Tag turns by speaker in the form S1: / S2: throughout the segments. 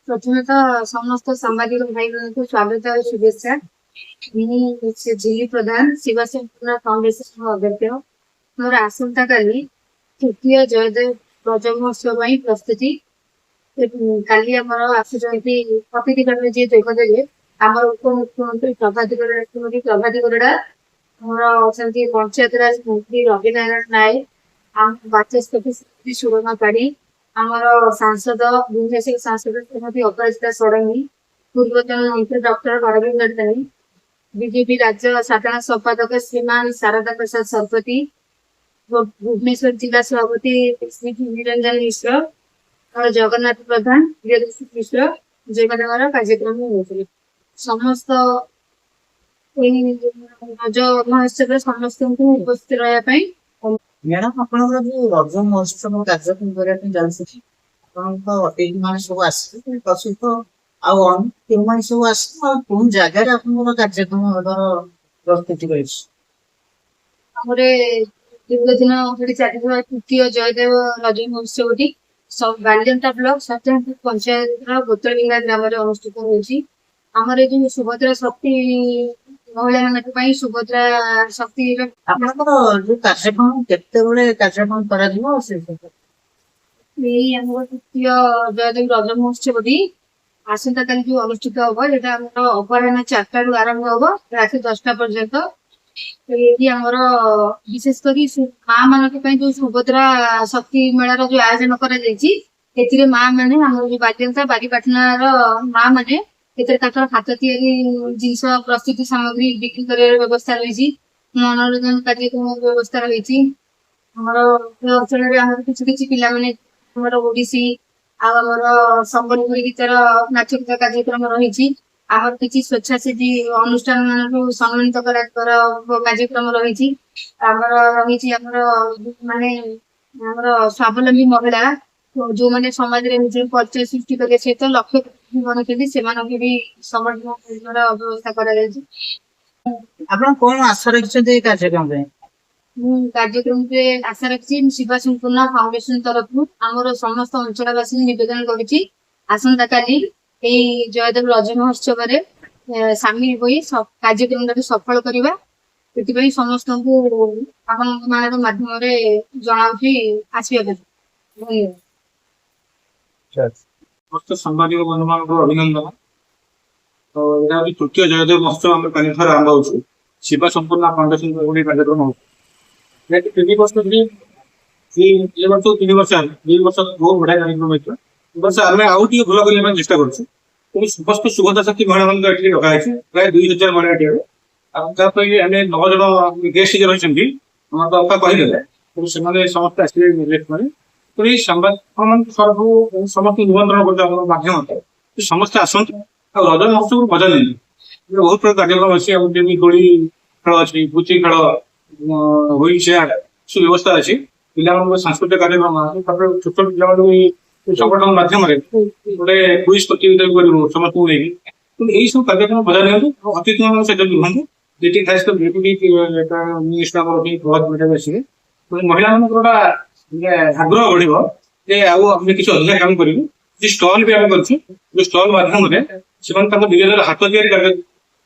S1: ପ୍ରଥମେ ତ ସମସ୍ତ ସାମ୍ବାଦିକ ଭାଇମାନଙ୍କୁ ସ୍ୱାଗତ ଆଉ ଶୁଭେଚ୍ଛା। ମୁଁ ଝିଲି ପ୍ରଧାନ, ଶିବା ସମ୍ପୂର୍ଣ୍ଣ ଫାଉଣ୍ଡେସନ ଅଧ୍ୟକ୍ଷ। ମୋର ଆସନ୍ତାକାଲି ତୃତୀୟ ଜୟଦେବ ରଜ ମହୋତ୍ସବ ପାଇଁ ପ୍ରସ୍ତୁତି ଏବଂ କାଲି ଆମର ଆସୁଛନ୍ତି ଅତିଥି ଭାବେ ଯିଏ ଯୋଗ ଦେବେ, ଆମର ଉପମୁଖ୍ୟମନ୍ତ୍ରୀ ପ୍ରଭାତୀ ପରିଡ଼ା, ଶ୍ରୀମତୀ ପ୍ରଭାତୀ ପରିଡ଼ା, ଆମର ଅଛନ୍ତି ପଞ୍ଚାୟତରାଜ ମନ୍ତ୍ରୀ ରବିନାରାୟଣ ନାୟକ, ଆମ ବାଚସ୍ପତି ଶ୍ରୀମତୀ ସୁରମା ପାଢୀ, ଆମର ସାଂସଦ, ଭୁବନେଶ୍ୱର ସାଂସଦ ଶ୍ରୀମତୀ ଅପରାଜିତା ଷଡ଼ଙ୍ଗୀ, ପୂର୍ବତନ ମନ୍ତ୍ରୀ ଡକ୍ଟର ଅରବିନ୍ଦ ପାଣି, ବିଜେପି ରାଜ୍ୟ ସାଧାରଣ ସମ୍ପାଦକ ଶ୍ରୀମାନ ସାରଦା ପ୍ରସାଦ ଶତପଥୀ, ଭୁବନେଶ୍ୱର ଜିଲ୍ଲା ସଭାପତି ଶ୍ରୀ ନିରଞ୍ଜନ ମିଶ୍ର, ଆମର ଜଗନ୍ନାଥ ପ୍ରଧାନ, ପ୍ରିୟଦର୍ଶୀ ମିଶ୍ର ଯୋଗଦେବାର କାର୍ଯ୍ୟକ୍ରମ ହେଉଥିଲେ। ସମସ୍ତ ଏଇ ରଜ ମହୋତ୍ସବରେ ସମସ୍ତଙ୍କୁ ଉପସ୍ଥିତ ରହିବା ପାଇଁ
S2: ମ୍ୟାଡାମ, ଆପଣଙ୍କର ଯୋଉ ରଜ ମହୋତ୍ସବ କାର୍ଯ୍ୟକ୍ରମ କରିବା ପାଇଁ ଯାଉଛନ୍ତି, ଆପଣଙ୍କ ଅତିଥି ମାନେ ସବୁ ଆସିବେ, ତା ସହିତ ଆଉ ଅନ୍ୟ କେଉଁମାନେ ସବୁ ଆସିବେ ଆଉ କୋଉ ଜାଗାରେ ଆପଣଙ୍କର କାର୍ଯ୍ୟକ୍ରମ ହେବାର ପ୍ରସ୍ତୁତି ରହିଛି?
S1: ଆମର ଦୀର୍ଘ ଦିନ ଧରି ଚାଲିଥିବା ତୃତୀୟ ଜୟଦେବ ରଜ ମହୋତ୍ସବଟି ବାଲିଅନ୍ତା ବ୍ଲକ ସତ୍ୟନାରାୟଣପୁର ପଞ୍ଚାୟତର ବୋତଳବିଙ୍ଗା ଗ୍ରାମରେ ଅନୁଷ୍ଠିତ ହେଉଛି। ଆମର ଏଇ ଯୋଉ ସୁଭଦ୍ରା ଶକ୍ତି, ମହିଳା ମାନଙ୍କ ପାଇଁ ସୁଭଦ୍ରା ଶକ୍ତିର
S2: ଆପଣଙ୍କର ଯୋଉ କାର୍ଯ୍ୟକ୍ରମ, କେତେବେଳେ କାର୍ଯ୍ୟକ୍ରମ କରାଯିବ ସେ ସବୁ?
S1: ଏଇ ଆମର ତୃତୀୟ ଜୟଦେବ ରଜ ମହୋତ୍ସବଟି ଆସନ୍ତାକାଲି ଯୋଉ ଅନୁଷ୍ଠିତ ହବ, ଏଇଟା ଆମର ଅପରାହ୍ନ 4ଟାରୁ ଆରମ୍ଭ ହବ ରାତି 10ଟା ପର୍ଯ୍ୟନ୍ତ। ଏଇଠି ଆମର ବିଶେଷ କରି ମା ମାନଙ୍କ ପାଇଁ ଯୋଉ ସୁଭଦ୍ରା ଶକ୍ତି ମେଳାର ଯୋଉ ଆୟୋଜନ କରାଯାଇଛି, ଏଥିରେ ମା ମାନେ, ଆମର ଯୋଉ ବାଲିଅନ୍ତା ବାରିପାଟଣାର ମା ମାନେ ଏଥିରେ ତାଙ୍କର ହାତ ତିଆରି ଜିନିଷ, ପ୍ରସ୍ତୁତି ସାମଗ୍ରୀ ବିକ୍ରି କରିବାର ବ୍ୟବସ୍ଥା ରହିଛି। ମନୋରଞ୍ଜନ କାର୍ଯ୍ୟକ୍ରମ ବ୍ୟବସ୍ଥା ରହିଛି। ଆମର ଏ ଅଞ୍ଚଳରେ ଆମର କିଛି କିଛି ପିଲାମାନେ ଆମର ଓଡିଶୀ ଆଉ ଆମର ସମ୍ବଲପୁରୀ ଗୀତର ନାଚ ଗୀତ କାର୍ଯ୍ୟକ୍ରମ ରହିଛି। ଆମର କିଛି ସ୍ୱେଚ୍ଛାସେବୀ ଅନୁଷ୍ଠାନ ମାନଙ୍କୁ ସମ୍ମାନିତ କରାଯିବାର କାର୍ଯ୍ୟକ୍ରମ ରହିଛି। ଆମର ରହିଛି ଆମର ମାନେ ଆମର ସ୍ୱାବଲମ୍ବୀ ମହିଳା, ଯୋଉମାନେ ସମାଜରେ ନିଜର ପରିଚୟ ସୃଷ୍ଟି କରିବା ସହିତ ଲକ୍ଷ୍ୟ ବନଉଛନ୍ତି, ସେମାନଙ୍କୁ ବି ସମ୍ବର୍ଦ୍ଧନା କରିବାର ବ୍ୟବସ୍ଥା କରାଯାଇଛି।
S2: ଆପଣ କଣ ଆଶା ରଖିଛନ୍ତି ଏଇ କାର୍ଯ୍ୟକ୍ରମ ପାଇଁ?
S1: ମୁଁ କାର୍ଯ୍ୟକ୍ରମରେ ଆଶା ରଖିଛି, ଶିବା ସମ୍ପୂର୍ଣ୍ଣ ଫାଉଣ୍ଡେସନ ତରଫରୁ ଆମର ସମସ୍ତ ଅଞ୍ଚଳବାସୀଙ୍କୁ ନିବେଦନ କରୁଛି, ଆସନ୍ତାକାଲି ଏଇ ଜୟଦେବ ରଜ ମହୋତ୍ସବରେ ସାମିଲ ହୋଇ କାର୍ଯ୍ୟକ୍ରମଟାକୁ ସଫଳ କରିବା। ସେଥିପାଇଁ ସମସ୍ତଙ୍କୁ ଆପଣଙ୍କ ମାନଙ୍କ ମାଧ୍ୟମରେ ଜଣାଉଛି ଆସିବା ପାଇଁ। ଧନ୍ୟବାଦ।
S3: ସମସ୍ତ ସାମ୍ବାଦିକ ବନ୍ଧୁମାନଙ୍କୁ ଅଭିନନ୍ଦନ। ତ ଏଇଟା ହଉଛି ତୃତୀୟ ଜୟଦେବ ମହୋତ୍ସବ। ଆମର କାଲିଠାରୁ ଆରମ୍ଭ ହଉଛି। ଶିବା ସମ୍ପୂର୍ଣ୍ଣ ଫାଉଣ୍ଡେସନ ତରଫରୁ ଏହି କାର୍ଯ୍ୟକ୍ରମ ହଉଛି। ଯେହେତୁ 3 ବର୍ଷ ଧରି, ଏ ବର୍ଷ 3 ବର୍ଷ ହେଲା, 2 ବର୍ଷ ବହୁତ ବଢିଆ କାର୍ଯ୍ୟକ୍ରମ ହେଇଥିଲା। ଏ ବର୍ଷ ଆମେ ଆଉ ଟିକେ ଭଲ କରିବା ପାଇଁ ଚେଷ୍ଟା କରୁଛୁ। ତେଣୁ ସମସ୍ତ ସୁଭଦ୍ରା ଶକ୍ତି ମହିଳାମାନଙ୍କୁ ଏଠି ରଖା ହେଇଛି, ପ୍ରାୟ 2000 ମହିଳା ଏଠି ହେବେ। ଆଉ ତା ପାଇଁ ଆମେ ନଅ ଜଣ ଗେଷ୍ଟ ରହିଛନ୍ତି, ଆମର ତ ଅପା କହିଦେଲେ। ତେଣୁ ସେମାନେ ସମସ୍ତେ ଆସିବେ ଗେଷ୍ଟ ମାନେ। ତେଣୁ ଏଇ ସାମ୍ବାଦିକ ତରଫରୁ ସମସ୍ତଙ୍କୁ ନିମନ୍ତ୍ରଣ କରୁଛୁ ଆମର ମାଧ୍ୟମରେ, ସମସ୍ତେ ଆସନ୍ତୁ ଆଉ ରଜ ମହୋତ୍ସବରୁ ମଜା ନିଅନ୍ତୁ। ଏଥିରେ ବହୁତ ପ୍ରକାର କାର୍ଯ୍ୟକ୍ରମ ଅଛି। ଆଉ ଯେମିତି ଦୋଳି ଖେଳ ଅଛି, ପୁଚି ଖେଳ, ହ୍ୱିଲ୍ ଚେୟାର ସବୁ ବ୍ୟବସ୍ଥା ଅଛି। ପିଲାମାନଙ୍କ ସାଂସ୍କୃତିକ କାର୍ଯ୍ୟକ୍ରମ ଅଛି। ତାପରେ ଛୋଟ ଛୋଟ ପିଲାମାନଙ୍କୁ ଏଇ ସଂଗଠନ ମାଧ୍ୟମରେ ଗୋଟେ କୁଇଜ ପ୍ରତିଯୋଗିତା ବି କରିବୁ ସମସ୍ତଙ୍କୁ ନେଇକି। ତେଣୁ ଏଇ ସବୁ କାର୍ଯ୍ୟକ୍ରମ ମଜା ନିଅନ୍ତୁ ଏବଂ ଅତିଥିମାନଙ୍କ ସହିତ ବି ରୁହନ୍ତୁ। ଯେତିକି ଖାସ କରି ଡେପୁଟି ମିନିଷ୍ଟର ଆମର ଅଛନ୍ତି ପ୍ରଭାତ ପରିଡ଼ା ବି ଆସିବେ। ତେଣୁ ମହିଳାମାନଙ୍କର ଗୋଟା ମାନେ ଆଗ୍ରହ ବଢିବ ଯେ ଆଉ ଆମେ କିଛି ଅଧିକା କାମ କରିବୁ। କିଛି ଷ୍ଟଲ ବି ଆମେ କରିଛୁ, ଯୋଉ ଷ୍ଟଲ ମାଧ୍ୟମରେ ସେମାନେ ତାଙ୍କ ନିଜ ନିଜର ହାତ ତିଆରି କାର୍ଯ୍ୟ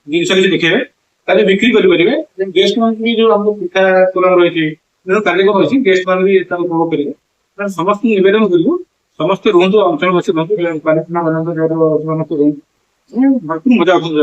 S3: ଜିନିଷ କିଛି ଦେଖେଇବେ, ତାହେଲେ ବିକ୍ରି କରିପାରିବେ। ଗେଷ୍ଟ ମାନଙ୍କୁ ବି ଯୋଉ ଆମର ପିଠା ପ୍ରୋଗ୍ରାମ ରହିଛି, ବିଭିନ୍ନ କାର୍ଯ୍ୟକ୍ରମ ଅଛି, ଗେଷ୍ଟ ମାନେ ବି ତାକୁ ଉପଭୋଗ କରିବେ। ତେଣୁ ସମସ୍ତଙ୍କୁ ନିବେଦନ କରିବୁ, ସମସ୍ତେ ରୁହନ୍ତୁ, ଅଞ୍ଚଳବାସୀ ରୁହନ୍ତୁ, ବାଲିପାଟଣା ମାନଙ୍କୁ ରୁହନ୍ତୁ, ଭରପୁର ମଜା ଆସନ୍ତୁ।